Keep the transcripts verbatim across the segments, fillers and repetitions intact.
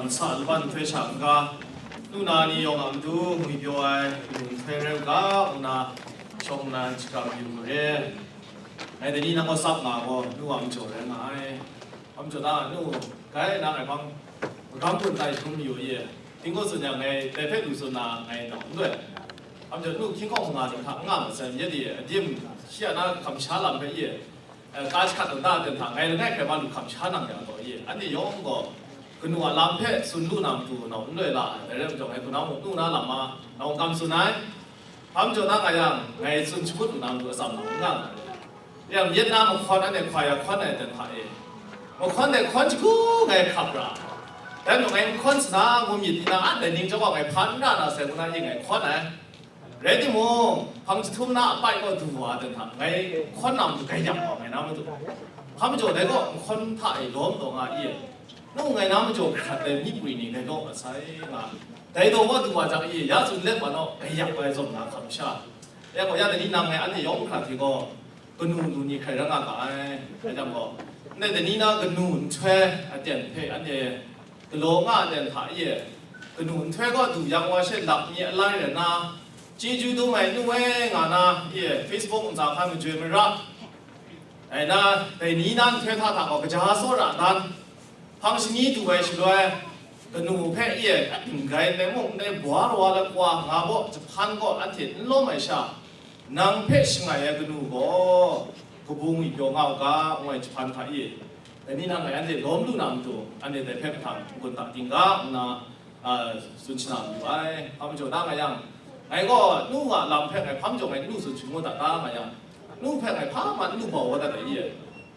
Sa laban nhtoi sha n-ga, nu na ni yawng a matu ngwi pyaw ai kanu nhtoi rai u ga, ngu na shawng nnan shakram yu mu re. Ngai dai ni nang gaw tsap nga gaw, nu a majaw rai nga ai. Hpa majaw na, nu, grai na ngai hpang magam gun tai hkrum mayu ye. Tinggaw tsun yang, ngai dai hpe lu tsun na, ngai nau n loi. Hpa majaw, nu hkying hkawng nga ni hta n nga ma sai, ya di, adim, shi a na kamsha lam hpe ye, eh, ka jahkat nta ten hta, ngai langai hkrai ma lu hkam sha nang yang gaw, ye, anhte yawng gaw, kanu a lam hpe tsun lu na matu nau n loi la ai, dai rai majaw, ngai hpunau muk nu na lam ma, nau n kam tsun ai. Hpa majaw na nga yang, ngai tsun shagut lu na matu atsam nau n nga ai. Yang yet na mahkawn anhte hkwa ya hkawn ai ten hta e, mahkawn de hkawn shagu ngai hkap ra, dai majaw ngai n hkawn sana ngu myit tinang a dai ning chyawm gaw ngai hpa n ra na sai ngu na, ye, ngai hkawn ai. Rai timung, hpang jahtum na apai gaw du wa ai ten hta, ngai hkawn na matu grai yak wa ngai na matu. Hpa majaw dai gaw, nhkawn hta e lawm taw nga i, nu ngai na majaw hkrat ai myit pwi ni ngai law mat sai nga. Dai daw wa du wa jang i, ya tsun let wa naw, grai yak wa ai zawn na hkam sha. Ya gaw, ya dai ni nang ngai anhte yawng hkra hte gaw, kanu lu ni hkrai rai nga ga ai. Rai jang gaw, ndai dai ni na kanu nhtoi aten hpe anhte galaw nga ai ten hta e, kanu nhtoi gaw du yang wa she lap mi alai rai na, chyeju dum ai nu e nga na, e, Facebook ntsa hkan majoi mara, ai na, dai ni na nhtoi hta hta gaw kaja tsawra dan, hpang shani du ai shaloi, kanu hpe e, ning rai ndai mung ndai bwa rawa lakwa nga baw jahpan gaw anhte n lawm ai sha, nang hpe shangai ai kanu gaw kabu ngwi pyaw nga u ga, ngu ai jahpan hta e, dai ni nang ngai anhte lawm lu na matu, anhte dai hpe mahtang n-gun ta ting ga, ngu na, a, tsun shana mayu ai. Hpa majaw na nga yang, ngai gaw nu a lam hpe ngai hpa majaw ngai nu tsun shangun ta ta nga yang, nu hpe ngai hpa man nu bau wa dat ai i,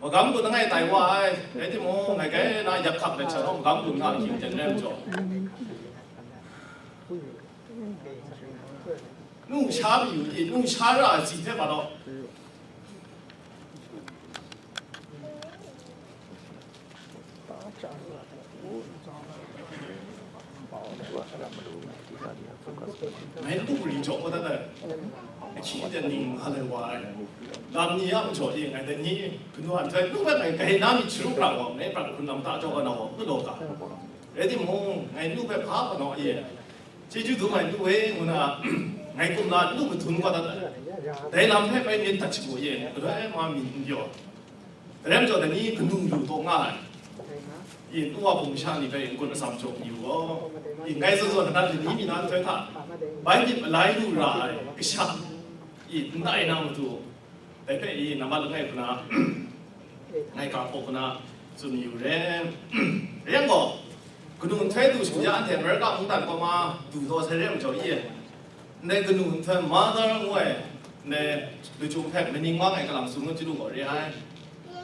magam gun langai tai wa ai, rai timung, ngai grai na yak hkap let sha naw, magam gun nga hkying ten rai majaw, nu sha mayu i, nu sha ra ai tsi hpe pa law. Ngai n du ri jaw wa dat ai. Ahkying aten ning nga lai wa ai. Lam ni a majaw e ngai dai ni kanu a nhtoi nu bai ngai gai na myit sharu pra wa, ngai pra hkrun lam ta jaw wa na wa, n law ga. Rai timung, ngai nu hpe hpa hpa naw e, chyeju dum ai nu e, ngu na, ngai kumla nu madun wa dat ai. Dai lam hpe bai myit dat shagu e, galoi ma myit n pyaw. Dai rai majaw, dai ni kanu lu taw nga ai. I, nu wa hpung masha ni hpe n-gun atsam jaw mayu gaw, i, ngai zawn zawn na dai ni mi na nhtoi hta, bai myit malai lu ra ai kasha, i, n tai na matu, dai hpe, i, nambat langai hku na, ngai ga hpaw hku na tsun mayu re. Rai yang gaw, kanu nhtoi du sha ya, anhte America mungdan kaw ma du taw sai re ai majaw, i, ndai kanu nhtoi mother ngu ai, ndai lachyum hpe maning mang ai kalang tsun ngut chyalu gaw re ai.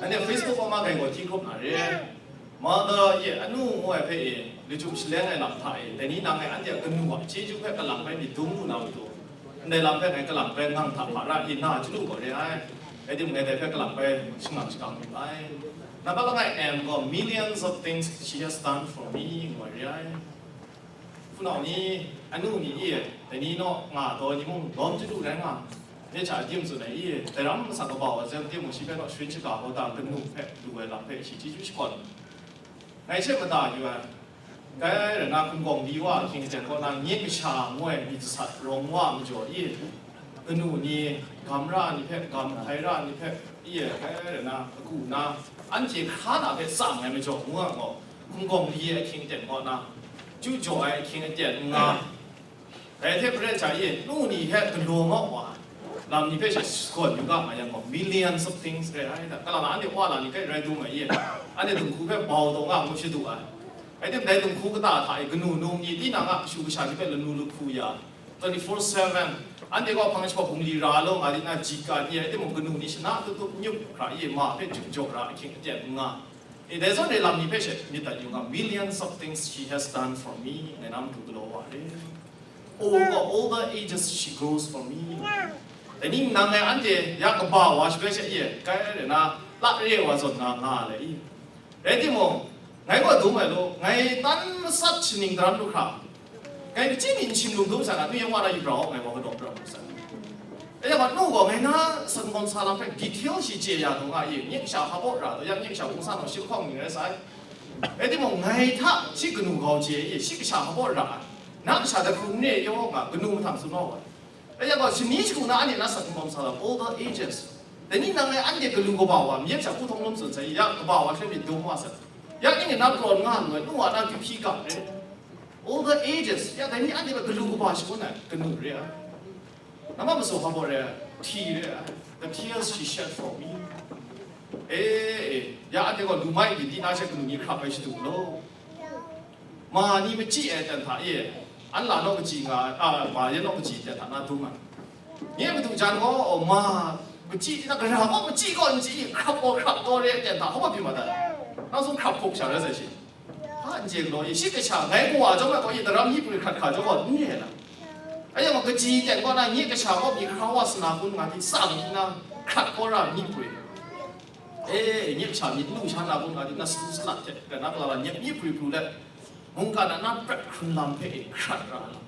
Anhte Facebook kaw ma gai gaw hti hkrup na re ai. Mother ye anu ngu ai hpe e, lachyum shaleng ai lam hta e, dai ni nang e anhte a kanu a chyeju hpe kalang bai myit dum lu na matu, ndai lam hpe ngai kalang bai ngang hta hpa ra e na chyalu gaw re ai. Rai timung, ngai dai hpe kalang bai shangang shakang lu ai. Nambat langai M gaw, millions of things she has done for me, ngu ai re ai. Hpunau ni, anu ni e, dai ni naw nga taw ni mung lawm chyalu rai nga, nye hta adim tsun ai e, dai ram masat kaba wa zen timung, shi hpe naw sharin shaga kau ta, kanu hpe lu ai lam hpe shi chyeju shakawn. Ngai she mada yu ai, kai rai na, hkungkawng li wa ahkying aten kaw na, nye kasha ngu ai myit jasat rawng wa majaw e, kanu ni, gam ra ni hpe, gam hpai ra ni hpe, e, kai rai na, agu na, anhte hkra na hpe tsang ai majaw ngu ai gaw, hkungkawng li ahkying aten kaw na, chyu jaw ai ahkying aten n nga, dai hte maren hta e, nu ni hpe galaw mau wa ai lam ni hpe she shakawn yu ga nga yang gaw, millions of things re ai da. Kalang na anhte wa la ni hpe rai dum ai e, anhte dinghku hpe bau taw nga ngu shadu ai. Rai timung, dai dinghku kata hta e kanu nung ni tinang a kashu kasha ni hpe lanu lahku ya, twenty-four seven, anhte gaw hpang jahpawt bungli ra law nga di na, ji kan ye, rai timung, kanu ni shana tup tup nyup hkra ye, ma hpe juk jaw ra ahkying aten n nga. E, dai zawn e lam ni hpe she myit dat yu nga, millions of things she has done for me, ngai na matu galaw wa re. Oh, for all the ages she grows for me. Dai ni nang ngai anhte ya kaba wa shi bai she ye, kai rai na, la re wa zawn na nga le i. Rai timung, ngai gaw dum ai law, ngai tan masat shaning daram lu hkra, ngai kaji mi n shim lung dum sa na, nu yawng wa na yu brau, ngai wa kadaw brau lu sa. Dai yang gaw, nu gaw ngai na san gawn sa lam hpe detail shi chye ya taw nga i, nye kasha hpa baw ra taw, yang nye kasha hpung sa naw shi lahkawng ning rai sai. Rai timung, ngai hta shi kanu gau chye e, shi kasha hpa baw ra ai. Na kasha dai hku n re yaw nga, kanu mahtang tsun wa ai. Rai yang gaw, shani shagu na anhte na sat n bawm sa lam, older ages. Dai ni nang e anhte galu kaba wa, myit sha hku htawng lum tsun sai, ya kaba wa hkyen myit dum wa sai. Ya ning e na prawn nga lu ai, nu wa na kyu hpyi ga re. Older ages, ya dai ni anhte hpe galu kaba shangun ai, kanu re ai. Nambat masu hpa baw re ai, hti re ai. The tears she shed for me. E, e, ya anhte gaw lu mai di, di na she kanu ni hkrap ai shadu law. Ma ni machyi ai ten hta e, anla naw kachyi nga, a, ma yan naw kachyi ten hta na dum ai. Nye madu jan gaw, ma machyi, na gara gaw machyi gaw n chyi, hkrap gaw hkrap taw re ai ten hta, hpa byin mat ai. Nang sung hkrap hkuk sha rai sai shi. Hpa n chye galaw i, shi kasha ngai kawa chyawm ai gaw, i daram myi prwi hkrat hkra chyawm gaw n re ai na. Ayan gaw, kachyi ten gaw na, nye kasha gaw myit hkra wa sana kun nga di, tsang di na, hkrat kau ra myi prwi. E, nye kasha myit lu sha na kun nga di, na salu salat hte, rai na, gala la nyep myi prwi pru let, mungkan a na prat hkrun lam hpe e hkrat ra ai lam.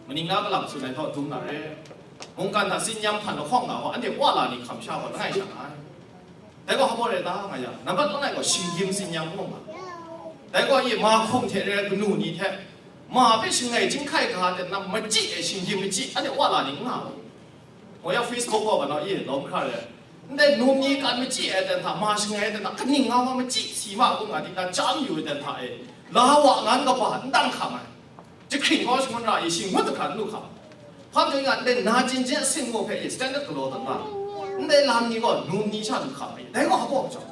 Maning na galam tsun ai htaw dum na re. Mungkan hta tsin-yam hpan lahkawng nga gaw, anhte wa la ni hkam sha gaw langai sha nga ai. Dai gaw hpa baw rai ta nga yang, nambat langai gaw shinggyim tsin-yam ngu nga. Dai gaw, ye ma hkum hte re ai kanu ni hte, ma hpe shangai chyinghkai ga hte na machyi ai shinggyim machyi, anhte wa la ni n nga gaw. Wa ya Facebook gaw, ga naw, ye lawm hkra re. Ndai num ni kan machyi ai ten hta, ma shangai ai ten hta, kaning nga wa machyi si ma, ngu nga di na chyam yu ai ten hta e, la wa ngan kaba n dang hkam ai. Jahkring kau shangun ra i, shi ngut hkra n lu hkam. Hpa majaw nga, ndai na chyen chyen a sing ngu hpe i, standard galaw tawn nga. Ndai lam ni gaw num ni sha lu hkam ai, dai gaw hpa baw majaw.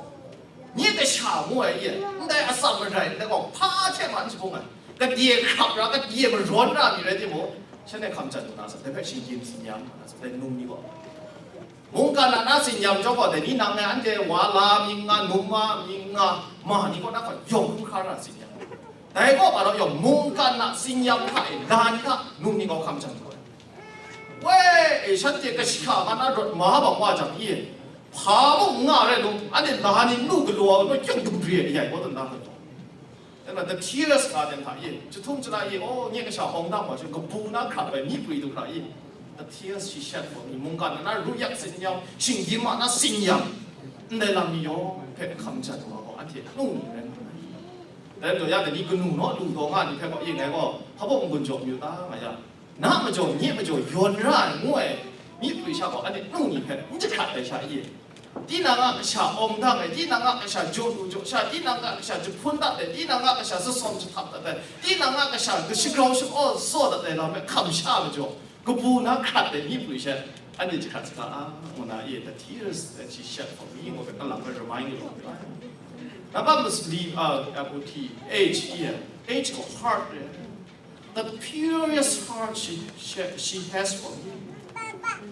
Nye kasha ngu ai ye, ndai atsam marai ndai gaw hpa hte ma n shagun ai. Kadye hkrap ra, kadye marawn ra mi rai timung, shanhte hkam jan lu na sa, dai hpe shinggyim tsin-yam na sa, dai num ni gaw. Mungkan a na tsin-yam chyawm gaw, dai ni nang e anhte wa la mying nga, num wa mying nga, ma ni kaw na gaw yawng hkra ra tsin-yam. Dai gaw, ga naw yawng, mungkan a tsin-yam hta e, la ni hta, num ni gaw hkam jan lu ai. Woi, e, shanhte kasha nga na rawt ma bang wa jang i, hpa mung n nga rai lu, anhte la ni nu galaw ai, kyang dum re ai, yai gaw dan da hkra. Dai na, the tears nga ten hta i, jahtum jahla i, oh, nye kasha awng dang wa shi, kabu na hkrap ai, myi prwi du hkra i, the tears she shed for me, mungkan a na ru yak tsin-yam, shinggyim a na tsin-yam, ndai lam ni yawng hpe hkam jan wa gaw, anhte nu ni rai nga ai. Dai majaw, ya dai ni kanu naw lu taw nga ni hpe gaw, i, ngai gaw, hpa baw n-gun jaw mayu ta, nga yang, na majaw, nye majaw, yawn ra ai, ngu ai, myi prwi sha gaw, anhte nu ni hpe n jahkrat ai sha i, tinang a kasha awng dang ai, tinang a kasha jaw lu jaw sha, tinang a kasha jahpun dat ai, tinang a kasha zatsawm jahtap dat ai, tinang a kasha shagrau shapaw tsaw dat ai lam hpe hkam sha majaw, kabu na hkrat ai myi prwi she, anhte jahkrat saga a, ngu na, e, the tears that she shed for me, ngu hpe, alam hpe remind yu ai. Nambat mas-, li, uh, L O T H E, H gaw heart re. The purest heart she, she, she has for me.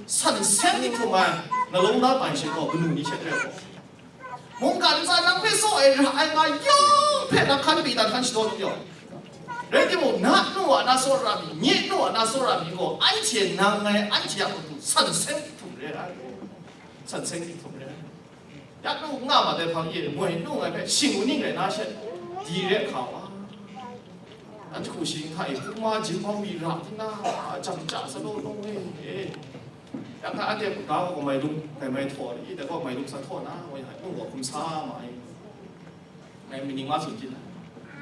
San seng ni hkrum ai, na lung na tai she gaw, kanu ni she re gaw. Mungkan ntsa nang hpe tsaw ai, ra ai nga yawng hpe nang hkan pyi dan hkan shadawn n yawng. Rai timung, na nu a na tsawra mi, nye nu a na tsawra mi gaw, anhte nang ngai, anhte a matu san seng hkrum re ai. San seng hkrum re ai. Ya nu nga ma dai hpang e, moi nu ngai hpe shing u ning rai na she, di re hka wa. An hku shing hta e, hpung ma jin bawng mi ra di na, jam ja sa law nung e, e. Ya hka anhte ga gaw mai lung, kai mai htaw, i dai gaw mai lung sa htaw na, woi, nu gaw hkum sa ma ai. Ngai maning ma tsun hpyi na.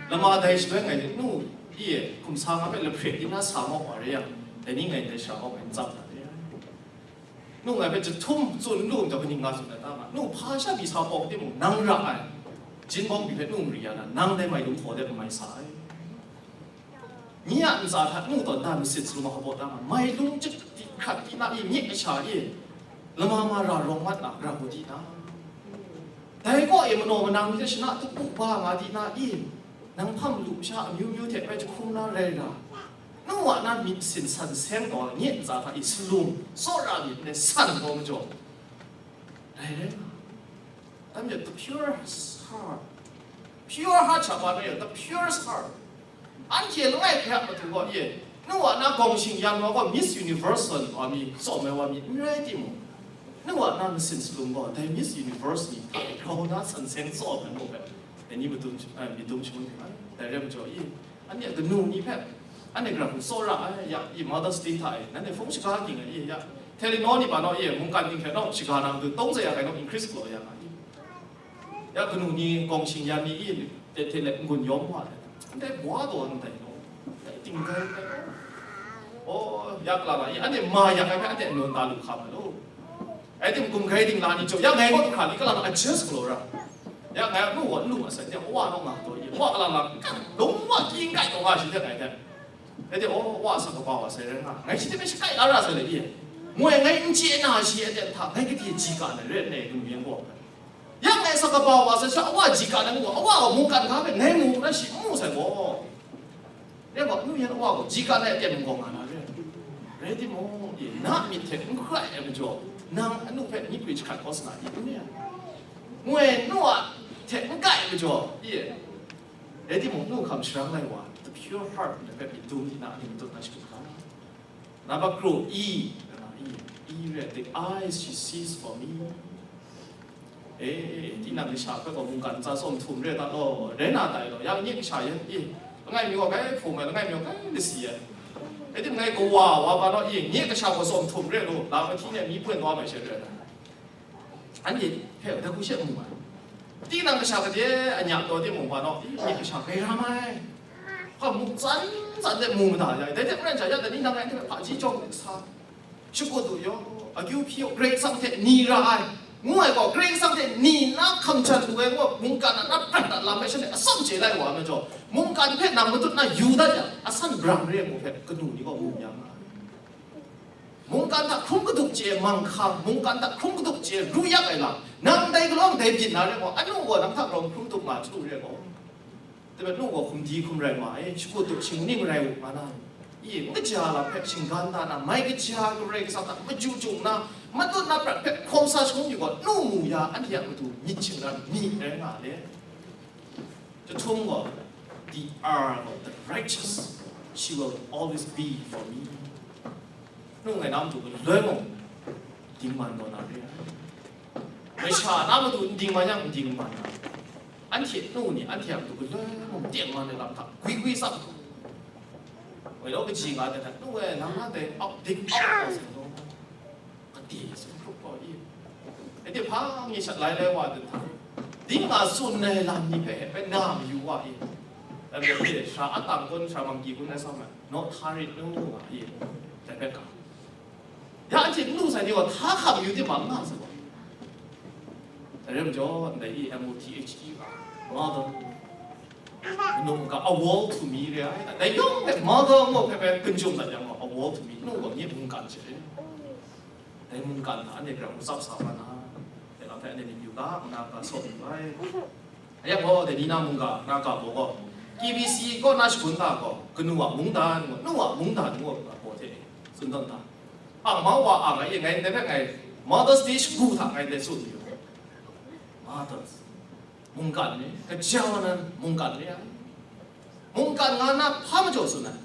Lama dai shaloi ngai nu, i e, hkum sa nga hpe lahpre di na sa maw wa re yang, dai ni ngai dai sha gaw ngai n tsap na re. Nu ngai hpe jahtum tsun lu nhtawm, kaning nga tsun ai ta nga, nu hpa sha pyi sa pawng timung, nang ra ai, jin bawng pyi hpe nu mari ya na, nang dai mai lung hkaw de n mai sa ai. Nye a ntsa hta nu tawn da masit salu ma hpaw ta nga, mai lung chyit di hkrat di na i, nye kasha e, lama ma ra rawng mat na, ra hku di na. Dai kaw e manaw manang ni hte shana tup bu ba nga di na i, nang hpang lu masha amyu myu hte bai jahkrum na rai ra, nu a na myit sin san seng taw, nye ntsa hta i salum, tsawra myit ndai san taw majaw, rai rai nga. Dai majaw, the pure heart, pure heart sha pa rai, the purest heart. Anhte langai hpe a matu gaw, e, nu a na gawng shing yan wa gaw Miss Universe wa mi, tsawm ai wa mi n rai timung, nu a na masin salum gaw dai Miss Universe ni hta grau na san seng tsawm ai mu hpe, dai ni madun, eh, myit dum shangun yu ai. Dai rai majaw, i, anhte kanu ni hpe, anhte gara hku tsawra ai, ya, i, Mother's Day hta e, nanhte hpung shaga ging ai, i, ya, Telenor ni pa naw, i, mungkan ning hte naw shaga na matu tawng zai ya kai naw increase galaw ya nga, i. Ya kanu ni gawng shing yan ni i, Hte hte let n-gun yawm wa let, ndai bwa taw ndai law, ndai ting dai ndai law. Oh, ya kala la, anhte ma yak ai hpe anhte nawn ta lu hkam ai law. Rai timung, gumhkai dingla ni jaw, ya ngai gaw hkra ni kala na adjust galaw ra. Ya ngai nu wa n lu masai, ya wa naw nga taw ye, wa kala la, lung wa kyi n kai taw nga shi hte ngai hte. Rai timung, oh, wa sa kaba wa sai rai nga, ngai shi hte hpe shakai la ra sai le ye. Moi ngai n chye na shi ai hte hta, ngai gade ji ka na rai nna, nu yan gaw. Ya ngai sa kaba wa sai sha, awa ji ka na ngu, awa gaw mungkan ga hpe ngai mu na shi n mu sai gaw. Rai gaw, nu yan awa gaw ji ka na aten mung gaw nga na re. Rai timung, e, na myit hte n hkrai ai majaw, nang anu hpe myit gwi jahkrat kau sa na i, n re ai? Moi nu a hte n kai ai majaw, e, rai timung, nu hkam sharang lai wa, the pure heart, na hpe myit dum di na, a myit matut na shakut ga. Namba kru i, i, i re, the eyes she sees for me. E, tinang kasha hpe gaw mungkan ntsa tsawm htum re ta law, rai na tai law, yang nye kasha yan, e, langai mi gaw kai hpung ai, langai mi gaw kai lasi ai. E, tinang ngai kawa wa pa naw, e, nye kasha gaw tsawm htum re law, lam ahti ne mi pwen wa mai she re ai. Anhte hpe dai hku she mu ai. Tinang kasha gade a nya taw timung, hpa naw, nye kasha grai ram ai. Hpa muk tsan tsan de mu mada ya, dai hte maren sha ya, dai ni nang ngai hte hpaji jawng de sa, shakut du yaw, akyu hpyi yaw, Karai Kasang hte ni ra ai, ngu ai gaw, Karai Kasang hte ni na hkam jan lu ai ngu, mungkan a na prat na lam ai shanhte atsam chye lai wa ai majaw, mungkan hpe nang matut na yu dat yang, asan brang re ai ngu hpe kanu ni gaw mu ya nga ai. Mungkan hta hkrum kaduk chye manghkang, mungkan hta hkrum kaduk chye ru yak ai lam, nang dai galaw dai byin na re gaw, anu gaw nang hta rau hkrum kaduk nga chyalu re gaw, teme nu gaw hkum di hkum rai ma e, shakut duk shingning rai u nga na, i, n kaja lam hpe shinggan da na, mai kaja Karai Kasang hta maju jung na, matut na prat hpe hkawm sa shangun yu gaw, nu mu ya, anhte a matu myit shingran mi rai nga le. Jahtum gaw, the R gaw, the righteous, she will always be for me. Nu ngai na matu galoi mung, dingman taw na re ai. Masha na matu n dingman yang, n dingman na. Anhte nu ni, anhte a matu galoi mung, tengman ai lam hta, gwi gwi tsap. Wai law kaji nga ai hta, nu e, nang na dai, ap dik, ap kau sai law. Kade tsun hkrup gaw i. Anhte hpa ngi shat lai lai wa dan hta, ding nga tsun ai lam ni hpe, hpe na mayu wa i. Dai hpe sara atang kun, sara mangki kun ai sa ma, naw hta rit nu nga i. Dai hpe ga. Ya anhte n lu sai ni gaw, hta hkam yu timung n nga sai gaw. Dai rai majaw, ndai i M O T H E R, mother. Num ga, a world to me re ai. Dai yawng hpe mother ngu hpe hpe hkinjung dat yang gaw, a world to me, nu gaw nye mungkan she re. Dai mungkan hta anhte grau tsap sa wa na, dai lam hpe anhte myit yu ga, nna ga sawt yu ai. Ayak gaw, dai ni na mungga, na ga baw gaw, K B C kaw na shagun ga gaw, kanu a mungdan ngu, nu a mungdan ngu ga baw hte tsun tawn ta. Ang mau wa ang ai, ngai ndai hpe ngai Mother's Day shagu hta ngai ndai tsun yu. Mothers. Mungkan ni, kaja nan mungkan ni ai. Mungkan nga na hpa majaw tsun ai.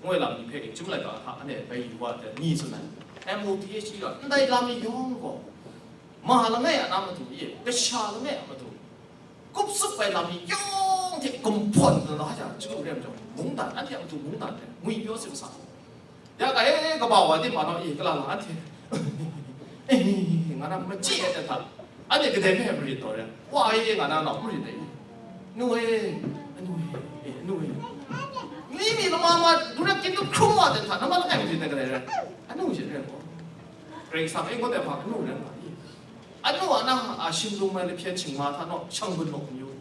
Ngoi lam ni hpe chyum laika hta anhte bai yu wa ai ni tsun ai. M O T H E R, ndai lam ni yawng gaw, ma langai a na matu e, kasha langai a matu, kup tsup ai lam ni yawng hte gumhpawn na la jang, chyalu re ai majaw, mungdan, anhte a matu mungdan ai, ngwi pyaw simsa. Ya ga e, kaba wa di ma naw e, kala la anhte. E, nga na machyi ai hta, anhte kadai hpe marit taw re, wa e, nga na nau marit ai. Nu e, anu e, e, anu e. Mi mi lama ma, du rep kyin du hkrum wa dan hta, nama langai marit ai kadai re. Anu she re gaw. Karai Kasang e ngut ai hpa, anu re nga i. Anu a na a shimlung ai lahpyen shingma hta naw, shang gun lawk n yu.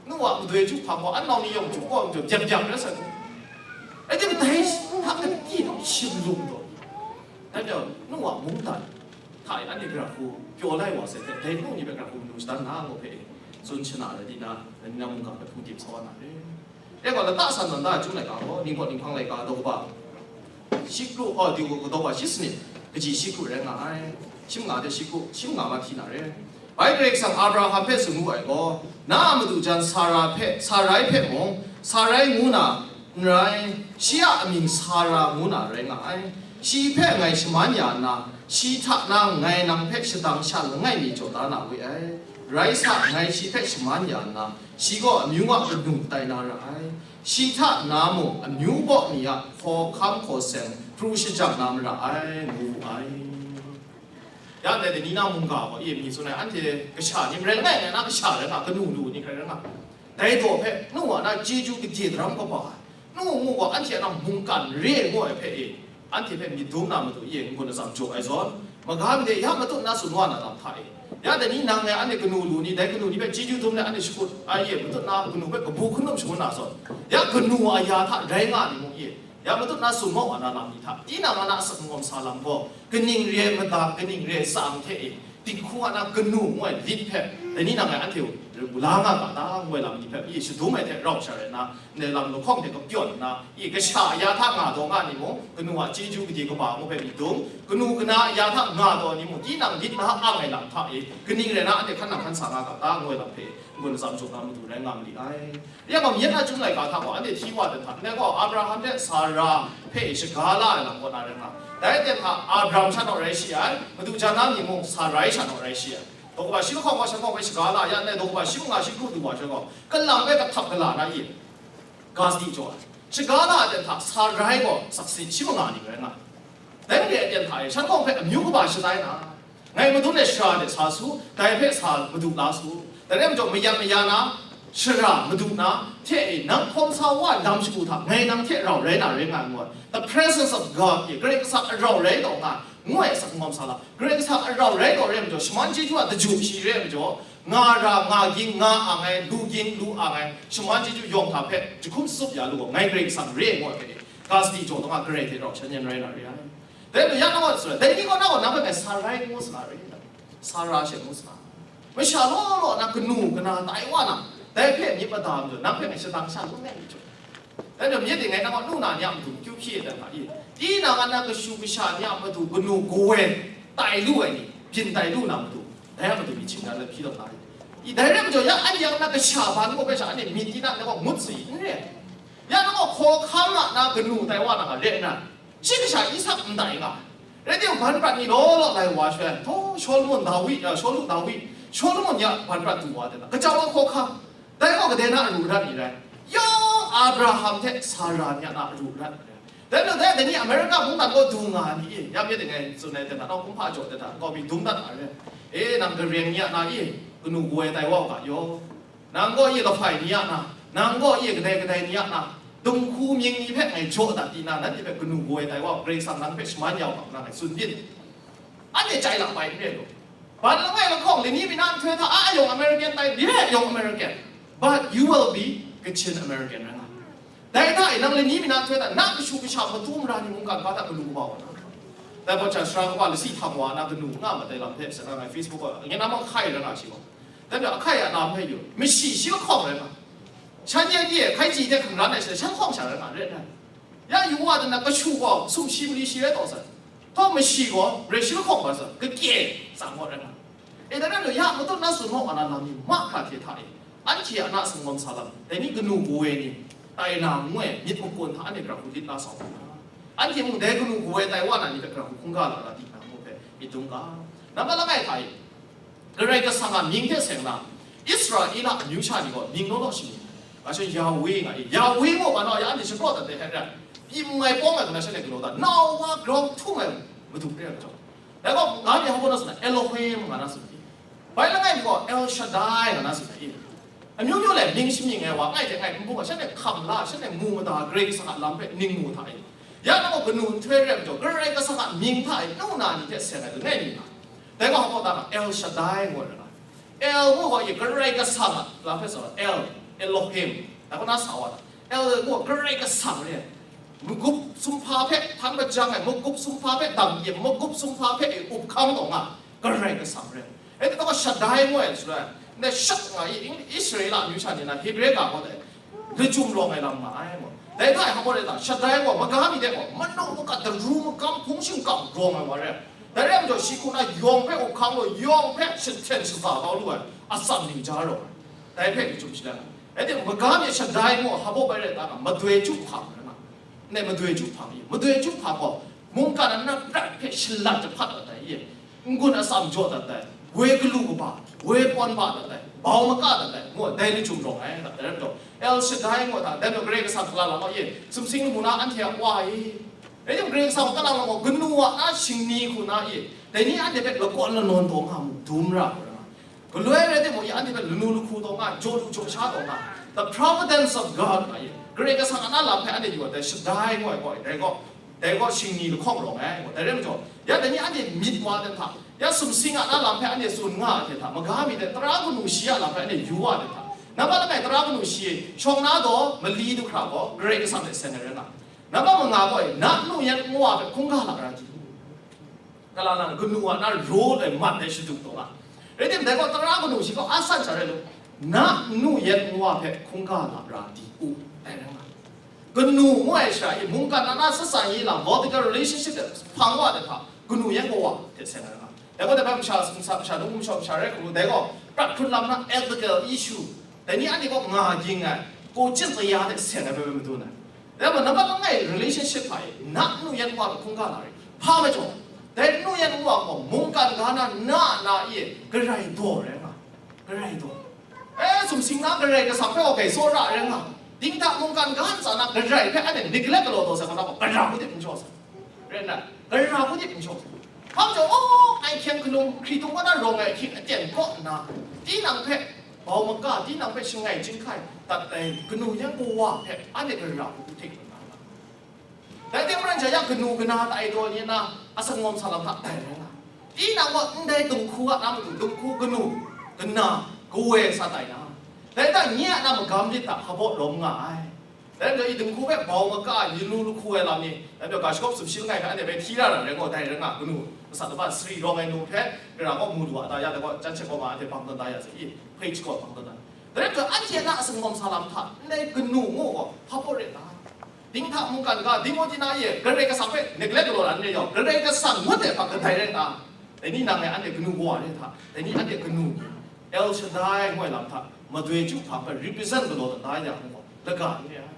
Nu a madoi chyu hpang gaw, an nau ni yawng chyu gaw, chyu byam byam rai sai gaw. Rai timung, dai hta gati naw shim lung taw. Dai majaw, nu a mungdan hta e anhte gara hku pyaw lai wa sai hte, dai nu ni hpe gara hku manu shadan na, ngu hpe tsun shana rai di na, dai ni na mungga hpe hpung tim sa wa na re. Dai gaw, lata san nan da chyum laika gaw, Ningpawt Ninghpang laika daw kaba shi kru, oh, di gaw, daw kaba shi sanit, kaji shi kru rai nga ai. Shi manga hte shi kru, shi manga ma hti na re. Bai Karai Kasang Abraham hpe tsun wu ai gaw, na a madu jan Sara hpe, Sarai hpe mung, Sarai ngu na n rai, shi a amying Sara ngu na rai nga ai. Shi hpe ngai shaman ya nna, shi hta na ngai nang hpe shadang sha langai mi jaw da na we ai. Rai sa, ngai shi hpe shaman ya nna, shi gaw amyu a kanu tai na ra ai. Shi hta na mung amyu baw ni a hkawhkam hkaw seng pru shajang na mara ai, ngu wu ai. Ya ndai, dai ni na mungga gaw, e, mi tsun ai, anhte kasha ni marai langai, ngai na kasha rai nga, kanu lu ni hkrai rai nga. Dai daw hpe, nu wa na chyeju gade daram kaba, nu ngu gaw anhte a na mungkan re ai ngu ai hpe e, anhte hpe myit dum na matu e n-gun atsam jaw ai zawn, maga mi de ya matut na tsun wa na lam hta e, ya dai ni nang e anhte kanu lu ni, dai kanu ni hpe chyeju dum let anhte shakut ai e, matut na kanu hpe kabu hkun dum shangun na zawn, ya kanu a ya hta rai nga ni mung e, ya matut na tsun wa na lam ni hta, tinang a na asak n-gawm sa lam gaw, kaning re ai madang, kaning re ai tsang hte e, dinghku a na kanu ngu ai lit hpe, dai ni nang e anhte u la nga ga ta ngu ai lam ni hpe, i shadum ai hte rau sha rai nna, ndai lam lahkawng hte kapyawn nna, i kasha a ya hta nga taw nga ni mung, kanu a chyeju gade kaba ngu hpe myit dum, kanu kana a ya hta nga taw ni mung, tinang lit na ang ai lam hta e, kaning rai na anhte hkan nang hkan sa nga ga ta ngu ai lam hpe, n-gun atsam jaw na matu rai nga ma li ai. Ya gaw, myit a Chyum laika hta gaw, anhte hti wa dan hta, ndai gaw, Abraham hte Sara hpe shaga la ai lam kaw na rai nga. Dai aten hta, Abraham sha naw rai shi ai, madu jan na ni mung Sarai sha naw rai shi ai. Daw kaba shi lahkawng gaw, sha gaw hpe shaga la ya, ndai daw kaba shi manga shi kru du wa sha gaw, kalang bai kahtap gala na i, ga sadi jaw ai. Shaga la ai aten hta, Sarai gaw sakse shi manga ni rai nga. Dai re ai aten hta e, sha lahkawng hpe amyu kaba shatai na, ngai madun ai shara de sa su, dai hpe sa madu la su. Dai rai majaw, mayat maya na, shara madu na, hte e, nang hkawm sa wa lam shagu hta, ngai nang hte rau rai na rai nga ai ngu ai. The presence of God, e, Karai Kasang a rau rai taw nga, ngu ai asak n-gawm sa la. Karai Kasang a rau rai taw rai majaw, shaman chyeju a daju shi rai majaw, nga ra, nga ging, nga ang ai, lu ging, lu ang ai, shaman chyeju yawng hta hpe, jahkum tsup ya lu gaw, ngai Karai Kasang re ai ngu ai hpe, ga sadi jaw taw nga, Karai hte rau shan yan rai na re ai. Dai majaw ya na wa sara, dai ni gaw na gaw nang hpe ngai Sarai ngu sa na re, Sara she ngu sa na. Masha law law na kanu kana tai wa na, dai hpe myit mada majaw, nang hpe ngai shadang sha lung ngai myit jaw. Dai majaw myit ding ngai nang gaw nu na ni a matu kyu hpyi ai dan hta i, tinang a na kashu kasha ni a matu kanu kawoi tai lu ai ni, byin tai lu na matu, dai a matu myit shinggan let hpyi taw na i. I dai rai majaw ya anhte a na kasha ban gaw hpe sha anhte myit di na, nang gaw ngut sa i, n re ai. Ya nang gaw hkawhkam a na kanu tai wa na nga re ai na, shi kasha Isak ndai nga, rai timung, ban prat ni law law lai wa shaloi, htaw, Shawlumon Dawi, a, Shawlu Dawi, Shawlumon ya ban prat du wa de na, kacau ai hkawhkam, dai gaw kadai na aru rat ni rai? Yawng Abraham hte Sara ni a na aru rat ni rai. Dai majaw dai, dai ni America mungdan gaw du nga ni i, ya myit ding ngai tsun ai de na, nau kumhpa jaw de na, nkau mi dum dat a rai. E, nang Gareng ni a na i, kanu kawoi tai wa u ga yaw. Nang gaw i lahpai ni a na, nang gaw i kadai kadai ni a na, dinghku mying ni hpe ngai jaw dat di na, nanhte hpe kanu kawoi tai wa u, Karai Kasang nang hpe shaman ya u ga, nang ngai tsun byin. Anhte chye la bai n re law. Ban langai lahkawng, lani mi na nhtoi hta a yawng American tai, re ai yawng American. But you will be Kachin American rai nga. Dai hta e nang lani mi na nhtoi hta, na kashu kasha matu mara ni mungkan ga hta galu kaba wa na. Dai gaw, sara kaba lasi htang wa na kanu nga ma dai lam hpe, sa na ngai Facebook gaw, ngai na ma hkai rai nga shi gaw. Dai majaw ahkai a lam hpe yu, mashi shi lahkawng rai nga, shan yan e hkai ji hte hkungran ai sha, shan lahkawng sha rai nga, re ai. Ya yu wa dan na, kashu gaw sumshi mali shi rai taw sai, htaw mashi gaw rai shi lahkawng rai sai, kakye tsang gaw rai nga. E, dai rai lu, ya matut na tsun hkawk a na lam ni mahkra hte hta e, anhte a na singwam sa lam, dai ni kanu kawoi ni, tai na ngu ai myit makun hta anhte gara hku lit la sa u na, anhte mung dai kanu kawoi tai wa na ni hpe gara hku hkungga la la di na ngu hpe myit dum ga. Nambat langai hta e, Karai Kasang a mying hte seng na, Israela amyu sha ni gaw mying law law shing ni, ga sha Yahweh nga i, Yahweh gaw ga naw ya anhte shapraw dat ai hkrai, pyi mai pawng ai hkra shanhte galaw dat, nau wa grau htum ai madu re ai majaw, dai gaw, nga mi hpa na tsun na, Elohim nga na tsun ai. Bai langai mi gaw El Shaddai nga na tsun ai. Amyu myu le mying shamying ai wa, ngai hte ngai n bung ai, shanhte hkam la, shanhte mu mada Karai Kasang a lam hpe ning mu hta e. Ya nang gaw kanu nhtoi re ai majaw, Karai Kasang a mying hta e nu na ni hte seng ai langai mi nga. Dai gaw hpa na, El Shaddai ngu ai rai nga. El ngu gaw, e, Karai Kasang a lam hpe tsun ai, El, Elohim, dai gaw na sa wa ta. El ngu gaw, Karai Kasang re ai. Magup sumhpa hpe htan majang ai, magup sumhpa hpe dam yin, magup sumhpa hpe e up hkang taw nga, Karai Kasang re ai. Rai timung, Shaddai ngu ai shaloi, ndai Shad nga i, Israela amyu sha ni na Hebre ga gaw dai, lachyum rawng ai lam nga ai ngu. Dai hta e hpa gaw rai ta, Shaddai gaw, maga mi de gaw, manu makat daru makam hpung shingkang rawng ai wa rai. Dai rai majaw, shi hku na yawng hpe up hkang law, yawng hpe shanhten shaza kau lu ai, atsam ning ja rawng ai. Dai hpe lachyum shadan ai. Rai timung, maga mi Shaddai ngu hpa gaw rai ta nga, madoi chyum hpang rai nga. Ndai madoi chyum hpang i, madoi chyum hpang gaw, mungkan a na prat hpe shalat jahpat dat ai i, n-gun atsam jaw dat ai, woi galu kaba, woi pawn ba dat ai, bau maka dat ai, ngu ai, dai lachyum rawng ai, dai rai majaw, El Shaddai ngu ai hta, dai majaw Karai Kasang hkala lam ai i, sumsing lamu na anhte a Wa i, rai timung, Karai Kasang hkala lam gaw, kanu a na shingni hku na i, dai ni anhte hpe lakawn lanawn taw nga mu, dum ra ai rai nga. Galoi rai timung, i anhte hpe lanu lahku taw nga, jaw lu jaw sha taw nga, The providence of God, nga ye. Karai Kasang a na lam hpe anhte yu ai, dai shadai ngoi gaw, dai gaw, dai gaw shingni lahkawng rawng ai, dai rai majaw, ya dai ni anhte myit wa dan hta, ya sumsing a na lam hpe anhte tsun nga ai hte hta, maga mi de tara kanu shi a lam hpe anhte yu wa dan hta, nambat langai tara kanu shi, shawng na gaw, mali du hkra gaw, Karai Kasang hte seng ai rai nga. Nambat manga gaw, na nu yan nwa hpe hkungga lara di u. Kala lang, kanu a na role ai mat ai shadu taw nga. Rai tim, dai gaw tara kanu shi gaw a san sha rai lu, na nu yan nwa hpe hkungga lara di u, dai rai nga. Kanu ngu ai sha i, mungkan a na satsang yi lam, vertical relationship de hpang wa de hpa, kanu yan kawa hte seng ai rai nga. Dai gaw dai hpe masha, masha, masha, nungku masha, masha rai hkru, dai gaw prat hkrun lam na ethical issue, dai ni anhte gaw nga ging ai, ko chin tsaya hte seng ai hpe madu na. Dai gaw nambat langai relationship hpa e, na nu yan nwa hpe hkungga la rai. Hpa majaw, dai nu yan nwa gaw mungkan ga na, na, na e, garai daw rai nga, garai daw. E, sumsing na Karai Kasang hpe gaw grai tsawra rai nga, dinghta mungkan ga ntsa na Karai hpe anhte neglect galaw taw sai gaw, na gaw gara hku de n jaw sai. Rai nna, gara hku de n jaw sai. Hpa majaw, oh, ngai hkyeng hkalung, hkritung kaw na rawng ai ahkying aten kaw nna, tinang hpe bau maka, tinang hpe shangai chyinghkai dat ai kanu yan kawa hpe anhte gara hku hte hkrum na nga. Dai hte maren sha, ya kanu kana tai taw ni na, atsawm sa lam hta tai rai nga. Tinang gaw ndai dinghku a na matu dinghku kanu, kana, kawe sa tai na. Dai hta nye a na magam lit hta hpabaw lawm nga ai. Dai majaw, i dinghku hpe bau maka, yu lu lahku ai lam ni, dai majaw, ga shagawp sumshi langai hpe anhte bai hti ra na rai gaw, dai rai nga, kanu, masat laba sari rawng ai nu hpe, gara gaw mu lu a ta, ya dai gaw, jan hte gaw ma anhte bang tawn da ya sai i, hpe shakaw bang tawn da. Dai rai gaw, anhte a na atsawm sa lam hta, ndai kanu ngu gaw, hpabaw ret na. Dinghta mungkan ga, Timoti na e, Karai Kasang hpe neglect galaw na n re yawng, Karai Kasang ngut ai hpa kadai rai ta? Dai ni nang e anhte kanu kawa re hta, dai ni anhte kanu ni, El Shaddai ngu ai lam hta, madoi chyu hpang hpe represent galaw dat da yang gaw, laga n re ai.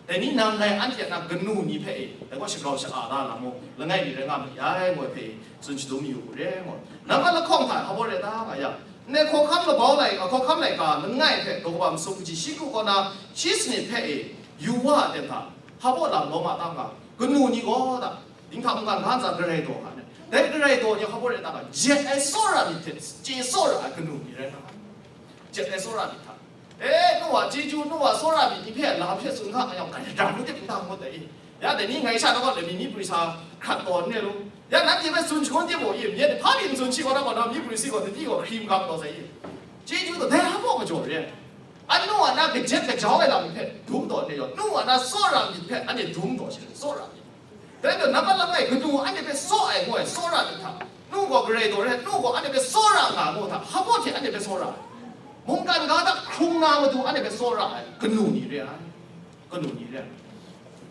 Dai ni nang ngai anhte a na kanu ni hpe e, dai gaw shagrau sha-a da lam mung, langai mi rai nga ma ai ngu ai hpe e, tsun shadum yu u re ngu. Nambat lahkawng hta hpabaw rai ta nga yang, ndai hkawhkam labau lai, hkawhkam laika langai hpe daw kaba masum kaji shi kru kaw na shi sanit hpe e, yu wa ai ten hta, hpabaw lam lawm a ta nga, kanu ni gaw da, dinghta mungkan ga ntsa garai daw nga ai. Dai garai daw ni hpabaw rai ta nga, jet ai tsawra myit hte chye tsawra ai kanu ni rai nga ai. Jet ai tsawra myit hta. E, nu a chyeju, nu a tsawra myit ni hpe lam hte tsun hka nga yang, gara hku de n dang ngut ai i. Ya, dai ni ngai sha na gaw, dai mi myi prwi sa hkrat taw n re lu. Ya, nanhte hpe tsun shangun de mu i, myit hpa pyi n tsun shi gaw, na gaw, na myi prwi si gaw, dai ni gaw hkri magam taw sai i. Chyeju taw, dai hpaw majaw re. Anu a na kajet kajau ai lam hpe dum taw n re yaw, nu a na tsawra myit hpe anhte dum taw shi, tsawra myit. Dai gaw, nambat langai, kanu anhte hpe tsaw ai ngu ai tsawra myit hta, nu gaw garai daw rai, nu gaw anhte hpe tsawra nga ngu hta, hpabaw hte anhte hpe tsawra ai. Mungkan ga hta hkrung na matu anhte hpe tsawra ai, kanu ni re ai. Kanu ni re ai.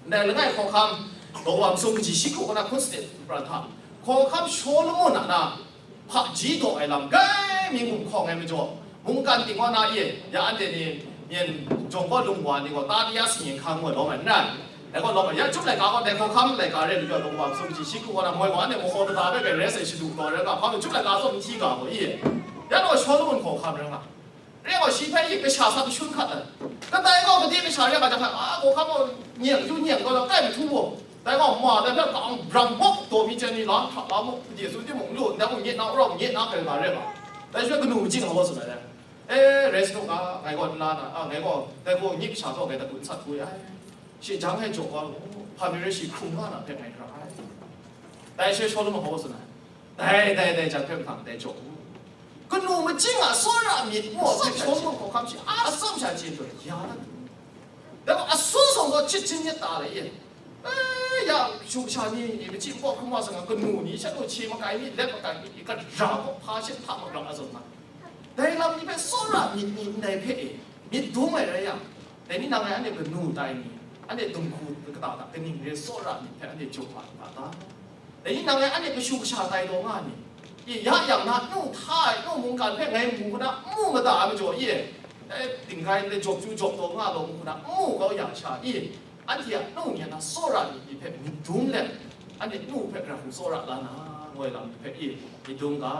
Ndai langai hkawhkam, daw wa masum kaji shi kru kaw na hkun sanit pran hta, hkawhkam Shawlumon a na, hpaji daw ai lam, grai mi gumhkawng ai majaw, mungkan ting wa na e, ya anhte ni, myen jawng gaw lung wa ni gaw, Tadiya singyen hkang ngu ai lawm ai n rai. Dai gaw lawm ai, ya chyum laika gaw, dai hkawhkam laika re ai majaw, daw wa masum kaji shi kru kaw na moi gaw, anhte mahaw kata hpe bai rai sai shadu kau rai nga, hpa chyum laika zawn n hti ga gaw i, ya gaw Shawlumon hkawhkam rai nga. Re gaw, shi hpe i kasha sa kashun hkat ai. Kadai gaw, gade kasha re ai ga jang hta, a, hkawhkam gaw nyeng yu nyeng gaw, kai mahtu gaw, dai gaw, ma dai hpe ka-ang brang mawk, daw mi chyen ni la hkra la muk, gade tsun timung, lu ndai mung, nye na, rau nye na, hkrai ga re ga. Dai shaloi kanu majing a gaw tsun ai, e, rai sa nu ga, ngai gaw n la na, a, ngai gaw, dai gaw nye kasha gaw ngai hta gun sat hku ai. Shi jang e jaw gaw, hpa mi rai shi hkrung nga na hpe ngai hkra ai. Dai shaloi Shawlumon gaw tsun ai. Dai, dai, dai, jan hpe mahtang dai jaw u. Kanu majing a tsawra myit ngu ai hpe Shawlumon hkawhkam shi a tsawm sha chye tawn ya dat u. Dai gaw asu sawng gaw chyit chyit myit ta lai e. E, ya, shu kasha ni, ni machyi npawt hkrum wa sa nga, kanu ni sha taw hkye makai myit, let makai myit, i, gara gaw hpa she hta magam a zawn nga. Dai lam ni hpe tsawra myit ni ndai hpe e, myit dum ai rai yang, dai ni nang ngai anhte kanu tai ni, anhte dinghku kata hta kaning re tsawra myit hpe anhte jaw hpa nga ta? Dai ni nang ngai anhte kashu kasha tai taw nga ni? I, ya yang na, nu hta ai, nu mungkan hpe ngai mu hku na, n mu mada ai majaw, i, e, dinggai ndai jawp chyu jawp taw nga law mu hku na, n mu kau ya sha, i, anhte a nu ni a na tsawra myit ni hpe myit dum let, anhte nu hpe gara hku tsawra la na, ngu ai lam ni hpe, i, myit dum ga.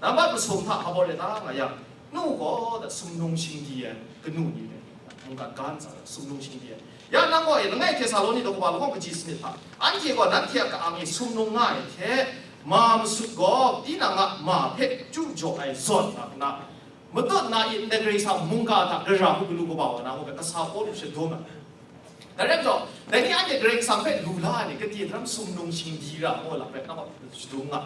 Nambat masum hta hpabaw rai ta nga yang, nu gaw da sumnung shingdi ai kanu ni rai, mungkan ga ntsa da sumnung shingdi ai. Ya nang gaw e, langai Htesaloni daw kaba lahkawng kaji sanit hta, anhte gaw nanhte a ka-ang e sumnung nga ai hte, ma masut gaw tinang a ma hpe chyu jaw ai zawn nga hku na, Matut na i ndai Karai Kasang mungga hta gara hku galu kaba wa na ngu hpe kasa Pawlu shadum ai. Dai rai majaw, dai ni anhte Karai Kasang hpe lu la ai ni, kade daram sumnung shingdi ra ngu lam hpe, nang gaw shadum nga.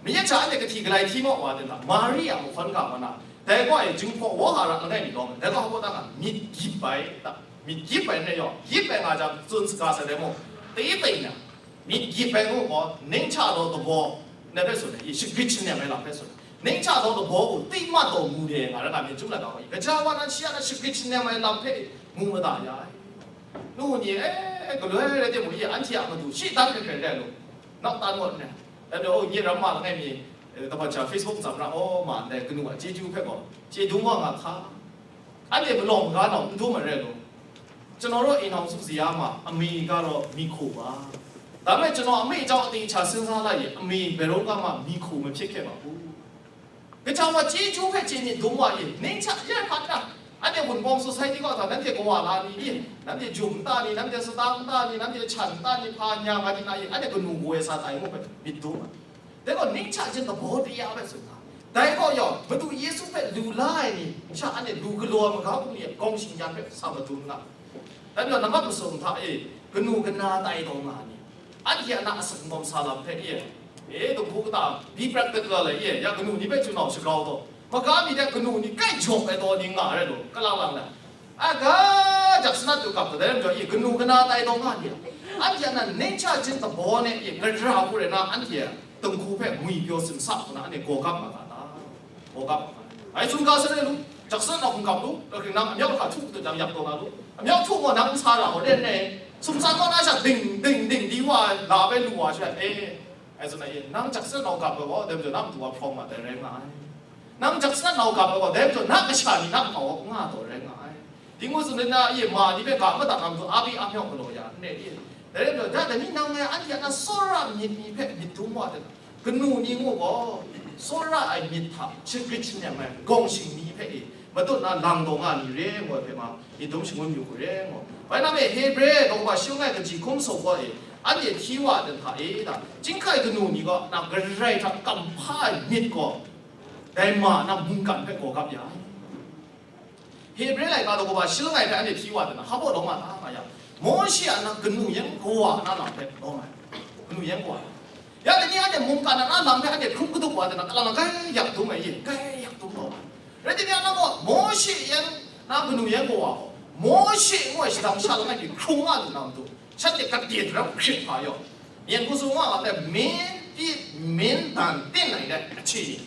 Mayit sha anhte kahti galai hti maw wa ten ta, Mari a mahkawn ga wa na, dai gaw e, Jinghpaw Wawhara langai mi lawm ai, dai gaw hpa ta nga, myit gyip ai ta, myit gyip ai n rai yaw, gyip ai nga jang, tsun saga sai dai mung, tei tei na, myit gyip ai ngu gaw, ning hta daw dabaw, ndai hpe tsun ai, i shagrit shanem ai lam hpe tsun ai. Ning hta daw dabaw gaw, tei mat daw mu de nga ra, nga myit chyum laika gaw, i gaja wa nan shi a na shagrit shanem ai lam hpe mu mada ya ai. Nu ni, e, galoi rai timung, i anhte a matu shi dan hkrai hkrai rai lu, nau tan ngut nngai. Dai majaw, o, nye ram ma langai mi, e, kaban sha Facebook tsam ra, o, ma ndai kanu a chyeju hpe gaw, chye dum wa nga hka. Anhte malawng maga nau n dum ai rai lu. ကျွန်တော်တို့အိမ်ထောင်စုဇယားမှာ အမေကတော့မီးခိုပါ။ ဒါပေမဲ့ ကျွန်တော်အမေ့အကြောင်း အသေအချာစဉ်းစားလိုက်ရင် အမေဘယ်တော့မှမီးခိုမဖြစ်ခဲ့ပါဘူး။ Kaja wa chyeju hpe chye myit dum wa i, ning hta ya hpa ta, anhte Wunpawng Society kaw hta, nanhte kawa la ni i, nanhte jum nta ni, nanhte sata nta ni, nanhte htan nta ni, hpa nya nga di na i, anhte kanu kaw ai sa tai ngu hpe myit dum ai. Dai gaw, ning hta jen dabaw de ya ai hpe tsun ga. Dai gaw yawng, Madu Yesu hpe lu la ai ni, sha anhte lu galaw ai maga hpung ni a gawng shing-yan hpe sa madun nga. Dai majaw, nambat masum hta e, kanu kana tai taw nga ni, anhte a na asak ngawm sa lam hpe e, e, dum hku kata, be practical e, ya kanu ni hpe chyu nau shagau taw, maga mi hte kanu ni kai jawk ai taw ni nga rai law, kalang lang le. A ga, jak sanat du kap dai majaw, i kanu kana tai taw nga ni a, anhte a nan ning hta jen dabaw ne, i gara hku rai na, anhte a dinghku hpe ngwi pyaw simsa hku na, anhte gaw gap ma ga ta? Gaw gap ma ga. Ai, tsun ga sarai lu, jak sanat nau hkungkap lu, kaning nang amyau hta htu katu jang yak taw nga lu, amyau htu gaw nang n sa ra gaw, ren e, sumsat kaw na sha ding, ding, ding di wa ai, la bai lu wa sha, e, Ai tsun ai, nang jak sanat nau gap ai gaw, dai majaw na matu wa hprawng mat ai rai nga ai. Nang jak sanat nau gap ai gaw, dai majaw na kasha ni na nkau wa nga taw rai nga ai. Ding ngu tsun ai na, i ma ni hpe ga madat na matu, a bi a myawk galaw ya n rai i? Dai rai majaw, dai ni nang ngai anhte a na tsawra myit ni hpe myit dum wa ai, kanu ni ngu gaw, tsawra ai myit hta shagrit shanem ai gawng shing ni hpe i, matut na lang taw nga ni re ngu ai hpe ma, myit dum shangun yu hku re ngu. Bai na me Hebre daw kaba shi langai kaji hkum sau gaw e, anhte hti wa ai hta e, da, chyinghkai kanu ni gaw na Karai hta kamhpa ai myit gaw, dai ma na mungkan hpe gaw gap ya ai. Hebre laika daw kaba shi langai hpe anhte hti wa ai hta, hpa baw lawm nga ta nga yang, Mawshe a na kanu yan kawa na lam hpe lawm ai. Kanu yan kawa. Ya, dai ni anhte mungkan a na lam hpe anhte hkrum kadup wa ai hta, kalang na grai yak dum ai, ye, grai yak dum taw ai. Rai timung, nang gaw Mawshe yan na kanu yan kawa gaw, Mawshe ngu ai shadang sha langai mi hkrung nga lu na matu, shanhte kade daram hkrit hpa yaw, myen hku sung wa nga ai, မင်းပြစ်မင်းသင့်နိုင်တဲ့ အခြေအနေ.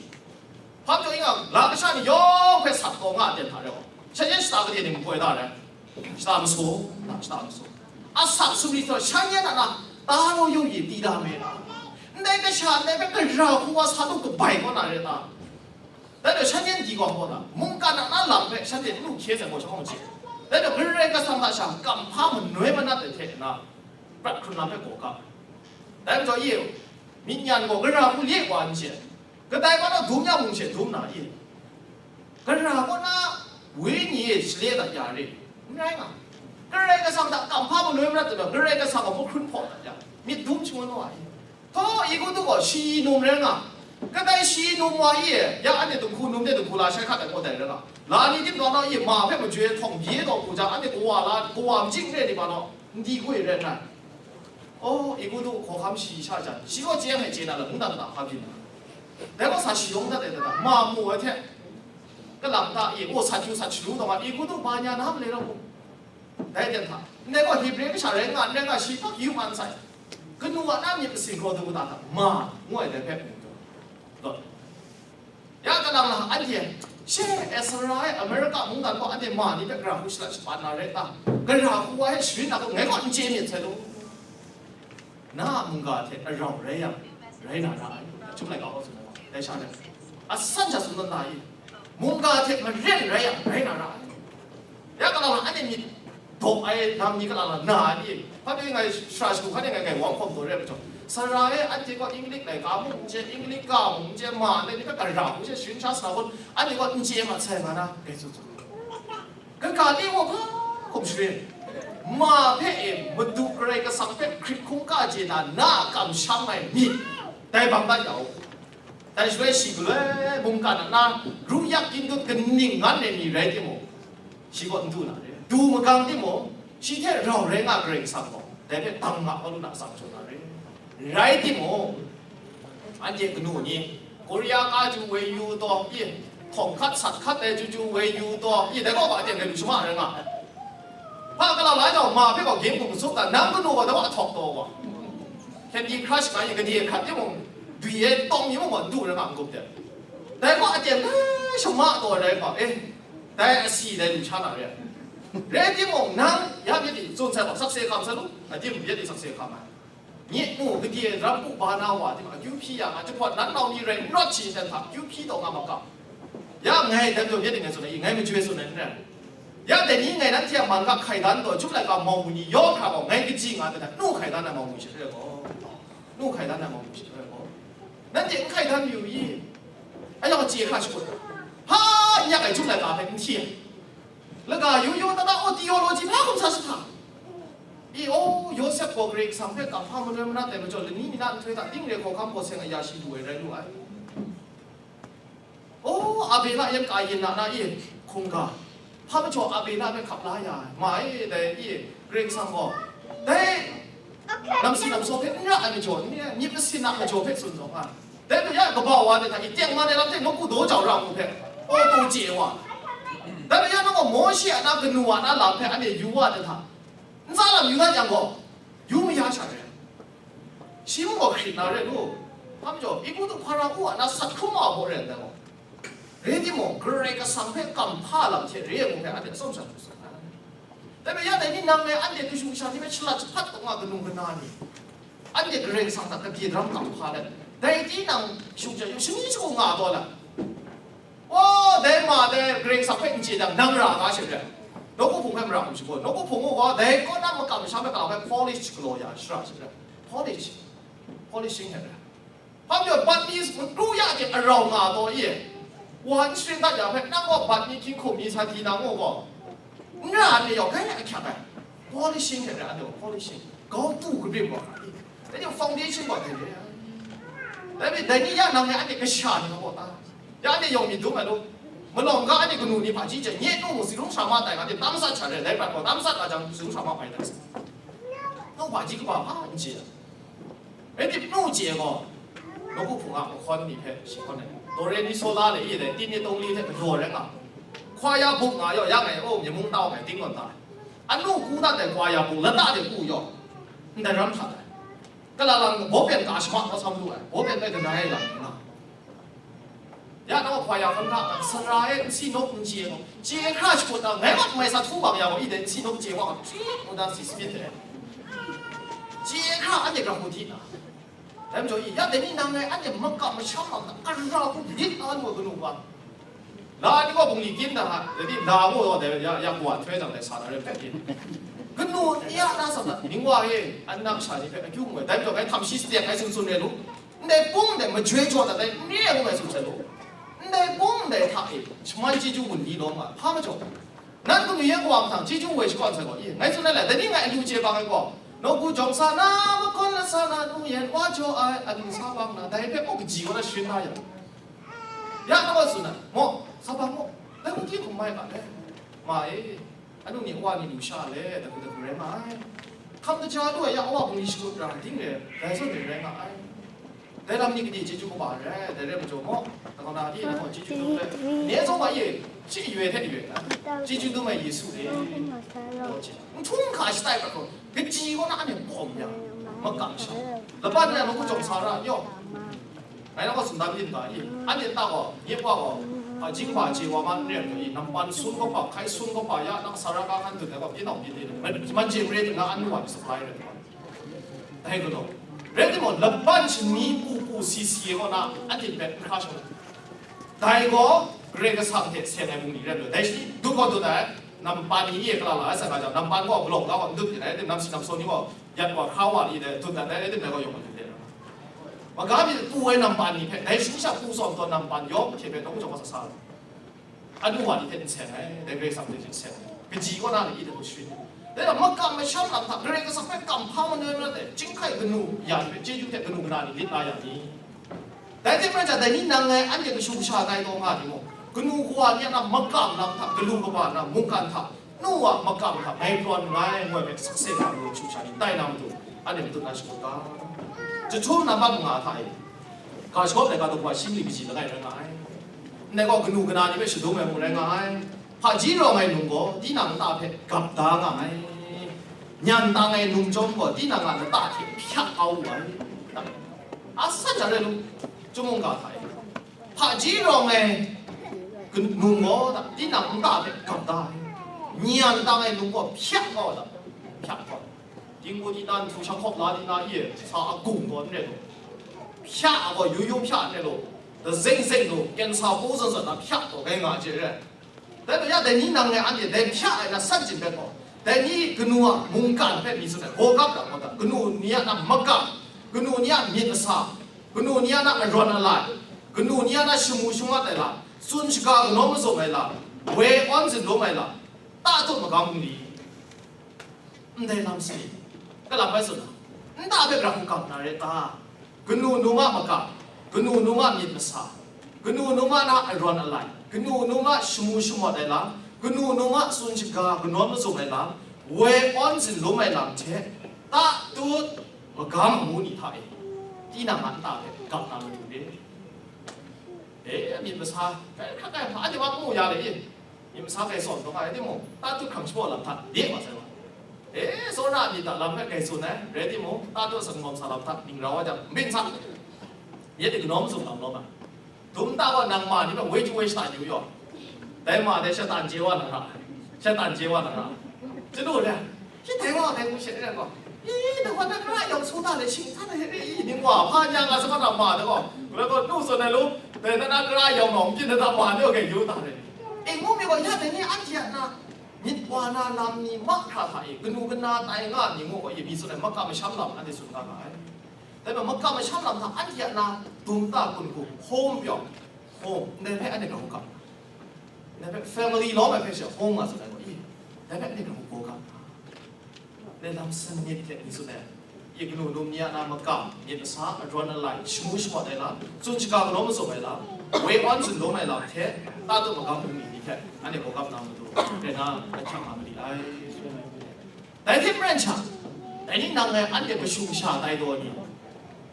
Hpa majaw, ing nga, la kasha ni yawng hpe sat taw nga ai ten hta rau, shan yan shata kade ni makoi da rai? Shata masaw, na shata masaw. Asak sumri taw, shan yan a na, ta rau yawng ye ti da me na? Ndai kasha, ndai hpe gara hku wa sa lu kabai kaw na rai ta? Dai majaw, shan yan di gaw hpaw na, mungkan a na lam hpe shanhte n lu hkye sai gaw, shanhkawng hte. Dai majaw, Karai Kasang hta sha kamhpa manoi manat ai hte na, prat hkrun lam hpe gaw ga. Dai majaw, ye, myit nyan gaw gara hku lye wa n chye. Kadai wa naw dum ya mung she dum na i? Gara kaw na wenyi e shale dat ya re, n rai nga. Karai Kasang hta kamhpa manoi manat dat, Karai Kasang gaw mahkrun hpaw dat ya, myit dum shangun wa i? Htaw, Egutu gaw shayi num rai nga. Kadai shayi num wa i, ya anhte dinghku num de dinghku la shai hkat ai gaw dai rai nga. La ni tim taw naw i, ma hpe majoi htawng bye taw hku jang, anhte kawa la, kawa majing re ni ma naw, n di goi rai n rai. O, Egutu hkawhkam shayi sha jan, shi gaw chye ai chye na lam, mungdan kata hpa byin ai. Dai gaw sa shayawng dat ai dada, ma mu ai hte, kalang ta e, o, sat yu sat sharu taw nga, Egutu ba nya na malai rawt mu. Dai ten hta, ndai gaw Hebre kasha rai nga, n rai nga, shi hpang yu man sai. Kanu a na myit masin gaw du mada hta, ma, ngu ai dai hpe mu taw. Ya kalang lang anhte, she, Ezra e America mungdan gaw anhte ma ni hpe gara hku shalat shaban na rai ta? Gara hku wa hpe sharin na gaw, ngai gaw n chye myit sai law. Na a mungga hte arau rai yang, rai na ra ai. Chyum laika gaw tsun ai gaw, dai sha ai. Asan sha tsun na i? Mungga hte maren rai yang, rai na ra ai. Ya kalang lang anhte myit daw ai lam ni kalang lang na ai ni? Hpa pyi ngai shara shagu hkan e ngai, ngai wang hkawm taw re ai majaw, Sara e anhte gaw Inglik laika mung n chye, Inglik ga mung n chye, ma ndai ni hpe gara hku she sharin sha sa kun, anhte gaw n chye mat sai nga na, dai tsun tsun. Kaga ni gaw hpa hkum sharin? Ma hpe e Madu Karai Kasang hpe hkrit hkungga chye na, na a kamsham ai myit, dai bang dat ya u. Dai shaloi shi galoi mungkan a na ru yak kyin dut kaning ngan ai ni rai timung, shi kaw n du na re. Du magang timung, shi hte rau rai nga Karai Kasang gaw, dai hpe dang nga kau lu na atsam jaw na re. Rai timung, anhte kanu ni, Korea ka ju woi yu taw, i, hkawng hkat sat hkat ai ju ju woi yu taw, i, dai gaw, aten rai lu shama rai nga ai. Hpa gala la jang, ma hpe gaw game hkum tsup dan, nang kanu gaw dai wa htawk taw gaw. Candy Crush nga yin, gade hkrat timung, dwi e tawng mi mung gaw, n du rai nga n gup de. Dai gaw aten rai shama taw rai gaw, eh, dai asi dai lu sha na re. Rai timung, nang ya myit ni tsun sai gaw, sakse hkam sai lu, adim myit ni sakse hkam ai. Nye nu, gade ram pu ba na wa, tim akyu hpyi ya nga, jahpawt nan nau ni rai n rawt shi ntan hta, akyu hpyi taw nga makam. Ya ngai dan taw myit ni ngai tsun ai, ngai majoi tsun ai n rai. Ya dai ni ngai nanhte a man ga hkai dan taw, chyum laika mau mu ni yaw hkra gaw, ngai kaji nga dan, nu hkai dan ai mau mu shi rai gaw. Nu hkai dan ai mau mu shi rai gaw. Nanhte n hkai dan mayu i? Ai yawng chye hkra shakut. Hpa n yak ai chyum laika hpe n hti ai. Laga yu yu na na, o, theology hpa hkum sa shi hta? I, o, Yawsep gaw Karai Kasang hpe kamhpa manoi manat ai majaw, lani mi na nhtoi hta ting re hkawhkam hkaw seng aya shi lu ai rai lu ai. O, Abela yan Kayin na na i, hkungga, hpa majaw Abela hpe hkap la ya ai, ma e, dai i, Karai Kasang gaw, dai namsi namsaw hpe n ra ai majaw ni, myit masin a majaw hpe tsun zawn ai. Dai hpe ya kaba wa de hta i, tengman ai lam hte nawku daw jau ra mu hpe, o, taw chye wa. Dai hpe ya nang gaw Mawshe a na kanu a na lam hpe anhte yu wa de hta, ntsa lam yu na jang gaw, yu maya sha re. Shi mung gaw hkrit na re lu, hpa majaw, Egutu Hparao a na sat hkrum wa baw re ndai gaw, rai timung, Karai Kasang hpe kamhpa lam hte re ai mu hpe anhte atsawm sha lu saw ai. Dai hpe ya dai ni nang le anhte kashu kasha ni hpe shalat jahpat taw nga kanu kana ni, anhte Karai Kasang hta kabye daram kamhpa let, dai tinang shung jang yu shani shagu nga taw la. O, dai ma dai Karai Kasang hpe n chye jang, nang ra nga she re. Nawku Hpung hpe mara hkum shagun, Nawku Hpung gaw dai kaw na makam masham hpe ka hpe polish galaw ya shara she re. Polish, polishing hte re. Hpa majaw, bat mi kru ya hte arau nga taw i, wa n sharin dat ya hpe, nang gaw bat mi hkying hkum mi sa di na ngu gaw, n ra ai hte yawng, grai ahkyak ai. Polishing hte re, anhte gaw polishing. Grau tu kabrim gaw, dai ni foundation gaw dai re. Dai mi, dai ni ya nang ni anhte kasha ni gaw ta. Ya anhte yawng myit dum ai lu. Malawng ga anhte kanu ni hpaji chye, nye nu mung tsingrung sara ma tai nga hte tam sat sha re, dai prat gaw tam sat ga jang tsingrung sara ma bai tai sa. Nu hpaji kaba hpa n chye ai. Rai tim, nu chye gaw, Nawku Hpung a mahkawn ni hpe shi hkawn ai. Do re mi so la le i dai, tin ni tong li hte galaw rai nga. Hkwa ya buk nga yaw, ya ngai, o, myi mung tau ngai, ting gawn ta ai. Anu ku dat ai hkwa ya buk, lata de ku yaw, ndai ram htat ai. Kala lang, bawpen ka shama kau sam lu ai, bawpen bai kadai ai lam nga. Ya nang hkwa ya hkan hta, sara e, nsi nawk n chye gaw, chye hkra shakut na, ngai mat mai sa htu bang ya gaw, i dai nsi nawk chye wa gaw, chye mu dan si smit ai. Chye hkra anhte grau hku di na. Dai majaw i, ya dai ni nang ngai anhte makam masham lam na, ara hku lit na lu ai kanu wa. La ni gaw bungli kyin da ha, dai ni la ngu gaw dai ya, ya kawa nhtoi jang dai sa na rai hpe kyin. Kanu ya na sa na, ning wa e, an na kasha ni hpe akyu ngu ai. Dai majaw ngai htam shi sadiak ngai tsun tsun re lu. Ndai pung ndai majoi jaw dat ai n re ai ngu ngai tsun sai gaw, ndai pung ndai hta e shaman chyeju gun di lawm nga, hpa majaw, nan kanu yan kawa mahtang chyeju woi shakawn sai gaw, i, ngai tsun ai le, dai ni ngai alu chye bang ai gaw, nawku jawng sa na, mahkawn lat sa na, nu yan wa jaw ai, alu sa bang na, dai hpe muk kaji kaw na sharin na yang, ya na wa tsun ai, maw, sa bang maw, dai hku hti hkum mai ga le, ma e. Anu ni, awa ni lu sha le, dagu dagu rai nga ai. Hkam kaja lu ai ya, awa bungli shakut ra, ding re, dai zawn re rai nga ai. Dai lam ni gade chyeju kaba rai, dai re majaw maw, dagau na di, dagau chyeju dum rai. Ne zaw ma ye, shi yoi hte yoi na, chyeju dum ai Yesu e. N htum hka shatai pra hkrum, kaji kaw na anhte bawm yang, makam sha. Laban ni a nawku jawng sa ra, yaw. Ngai nang gaw sindam yin ga i, anhte nta gaw, nye Wa gaw, a, jinghpa chye wa ma n re ai majaw i, nampan sun kau pa, hkai sun kau pa, ya nang sara ka hkan dun ai gaw, pyi nau pyi de, man, man chye mare ting na, anu wa ni supply rai wa. Dai galaw, rai timung, laban shani pu pu si si ai kaw na, anhte hpe n hkra shang ai. Dai gaw, Karai Kasang hte seng ai bungli rai majaw, dai shi, dut gaw dut ai, nampan ni e kala la ai sa nga jang, nampan gaw, malawng ga gaw, n dut yin ai, namsi namsaw ni gaw, yat wa, hkra wa ni dai, dut dat ai, dai gaw yawng gaw dut ai. Maga mi pu ai nampan ni hpe, dai shing sha pu tsawm tawn nampan yawng hte hpe nawku jawng sa sa ai. Anu wa ni hte n seng ai, dai Karai Kasang hte n seng ai. Kaji kaw na ni i hte hku sharin. Dai gaw makam masham lam hta, Karai Kasang hpe kamhpa manoi manat ai, chyinghkai kanu ya ni hpe, chyeju hte kanu kana ni lit la ya ni? Dai hte maren sha, dai ni nang ngai anhte kashu kasha tai taw nga timung, kanu kawa ni a makam lam hta, galu kaba na mungkan hta, nu a makam hta ngai prawn nngai, ngoi hpe sakse hkam lu shu sha ni tai na matu, anhte matut na shakut ga. Jahtum nambat nga hta e, ga shawp ai ga daw wa shi mali kaji langai rai nga ai. Ndai gaw kanu kana ni hpe shadum ai mung rai nga ai. Hpaji rawng ai num gaw tinang nta hpe gap da nga ai. Nyan tang ai num chyawm gaw tinang a lata hte hpyak kau wu ai. A san sha rai lu, chyum mungga hta e. Hpaji rawng ai num gaw tinang nta hpe gap da ai. Nyan tang ai num gaw hpyak kau ai, hpyak kau ai. Dinggu di na, nhtu shahkawp la di na, ye sa a gung taw n ret lu. Hpyak a gaw yu yu hpyak n ret lu. Dazeng zeng lu, kensa pu zawn zawn na hpyak taw gai nga ai hte re. Dai hpe ya, dai ni nang ngai anhte dai hpyak ai na san chyum hpe gaw, dai ni kanu a mungkan hpe mi tsun ai, gaw gap ra gaw da, kanu ni a na makam, kanu ni a myit masa, kanu ni a na arawn alai, kanu ni a na shamu shangut ai lam, tsun shaga kanawn mazum ai lam, woi awn zunlum ai lam, ta tup magam bungli. Ndai lam sai, kalam bai tsun na, nta hpe grang hkam na rai ta? Kanu num a makam, kanu num a myit masa, kanu num a na arawn alai, kanu num a shamu shamawt ai lam, kanu num a tsun shaga kanawn mazum ai lam, woi awn zunlum ai lam hte, ta tut magam amu ni hta e, tinang a nta hpe gap na matu re. E, myit masa, kai hkra kai hpa, anhte wa mu ya le, e. Myit masa kai sawm taw nga ai timung, ta tut hkrang shabaw lam hta de wa sai wa. E, tsawra myit a lam hpe kai tsun ai, rai timung, ta tut sanggawm sa lam hta ning rau ai jang, n byin sa. Myit kanawn mazum lam lawm ai. Dum ta gaw nang ma ni hpe woi chyu woi shata yu yaw. Dai ma dai shatan chye wa na ra. Shatan chye wa na ra. Chyu lu le. Shi dai wa dai ngu she re gaw, i, dai wa na kara yawng su ta le, shing san ai re i, ning wa hpa nya nga sa ma na ma de gaw, rai gaw, nu tsun ai lu, dai na na kara yawng nawng byin na ma de gaw, gai yu ta re. E, ngu mi gaw, ya dai ni anhte a na myit wa na lam ni mahkra hta e, kanu kana tai nga ni ngu gaw, e, mi tsun ai, makam masham lam anhte tsun nga nga ai. Dai hpe makam masham lam hta anhte a na dum ta kun hku, home pyaw, home, ndai hpe anhte grau hkam. Ndai hpe family lawm ai hpe she home nga tsun ai gaw, i, dai hpe anhte grau hkam. Dai lam sanit hte n tsun ai. I, kanu num ni a na makam, myit masa, arawn alai, shamu shamawt ai lam, tsun shaga kanawn mazum ai lam, woi awn zunlum ai lam hte, ta tut magam bungli ni hte, anhte hkawhkam na matu, rai na, ahkyang nga ma li ai. Dai hte maren sha, dai ni nang ngai anhte kashu kasha tai taw ni,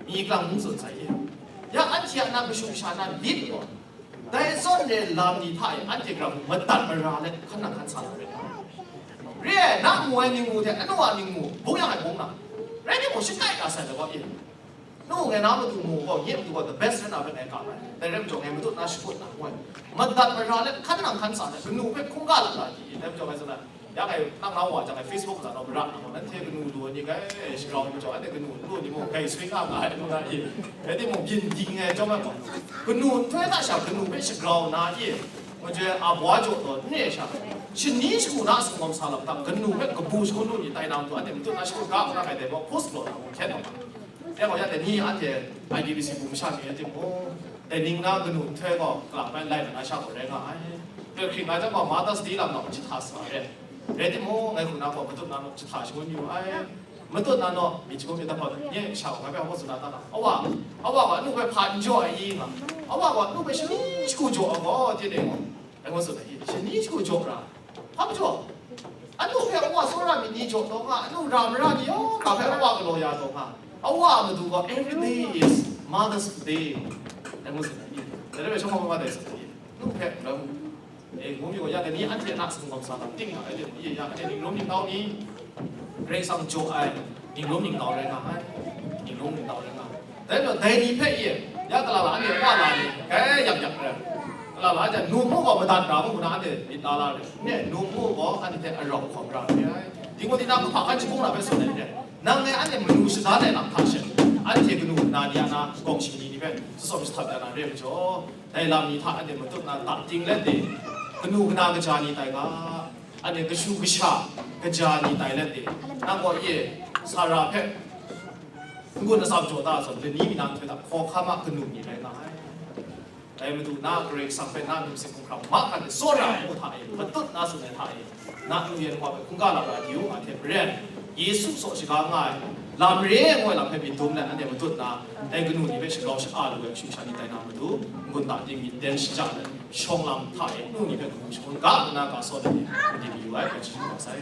mi klang n tsun sai ye. Ya anhte a na kashu kasha na lit gaw, dai zawn re lam ni hta e anhte grau madat mara let hkan nang hkan sa na rai. Re ai, na mu ai ning mu hte anu a ning mu, bung yang ai bung na, rai timung, shakai ga sai ai gaw e. Nu ngai na matu mu gaw, nye matu gaw the best rai na hpe ngai ga ai. Dai rai majaw, ngai matut na shakut na, ngu ai. Madat mara let hkan nang hkan sa let, kanu hpe hkungga lam na di, dai majaw ngai tsun ai, ya ngai nang na wa jang, ngai Facebook ntsa nau mara na gaw, nanhte kanu lu ai ni grai shagrau ai majaw, anhte kanu n lu ni mung, grai swi nga nga ai, ngu na i. Rai timung, byin ding ai chyawm ai gaw, kanu nhtoi hta sha kanu hpe shagrau na i, majoi a bwa jaw taw n re ai sha, shani shagu na sanggawm sa lam hta, kanu hpe kabu shagun lu ni tai na matu, anhte matut na shakut ga hkra ai dai gaw, post law na mung hkyen gaw. Dai gaw, ya dai ni anhte I D P C bum sha mi rai timung, dai ning na kanu nhtoi gaw, kalang bai lai na sha gaw rai nga ai. Hpe hkring ai jang gaw, Mother's Day lam gaw, jahta sa re. Rai timung, ngai hku na gaw, matut na naw jahta shangun yu ai. Matut na naw, myit hkum myit dap gaw, nye sha gaw, ngai hpe hpa tsun na ta na. Awa, awa gaw, anu hpe hpa n jaw ai i nga. Awa gaw, anu hpe shani shagu jaw ai gaw, tene gaw. Dai ngu tsun ai, shani shagu jaw ra, hpa majaw, anu hpe awa tsawra myit ni jaw taw nga, anu ra mara ni yawng hkra hpe awa galaw ya taw nga, awa a matu gaw every day is Mother's Day. Dai ngu tsun ai, dai hpe shawng hkawm dai tsun ai, nu hpe lam, e, ngu mi gaw, ya dai ni anhte a na sanggawm sa lam ting nga ai de, ye, ya anhte ning rum ning kau ni, Karai Kasang jaw ai, ning rum ning kau rai nga ai, ning rum ning kau rai nga ai. Dai majaw, dai ni hpe e, ya gala la, anhte wa la ni, kai yak yak rai. Gala la jang, nu mu gaw madat ra mu, ngu na anhte myit la la rai. Ne, nu mu gaw anhte hte arau hkawm ra re ai. Dingwa di na, kahpa kan jahkung na hpe tsun ai re. Nang ngai anhte manu shadan ai lam hta she, anhte kanu na ni a na, gawng shingni ni hpe, tsawm shahtap ya na re ai majaw, dai lam ni hta anhte matut na, dap ting let de, kanu kana kaja ni tai ga, anhte kashu kasha kaja ni tai let de, nang gaw e, Sara hpe, n-gun atsam jaw da zawn, lani mi na nhtoi hta hkawhkam a kanu ni rai nga ai. Dai Madu na Karai Kasang hpe na numsing hkumhkrang mahkra de tsawra ai ngu hta e, matut na tsun ai hta e, na nu yan wa hpe hkungga lam ra di u, a hte maren, Yesu tsaw shaga nga ai, Lam re ai ngoi lam hpe myit dum let, anhte matut na, dai kanu ni hpe shagrau sha-a lu ai kashu kasha ni tai na matu, n-gun ta ting myit den shaja let, shawng lam hta e nu ni hpe kabu shangun ga nna ga saw let, n-gun di mayu ai, hpe chyeju kau sai.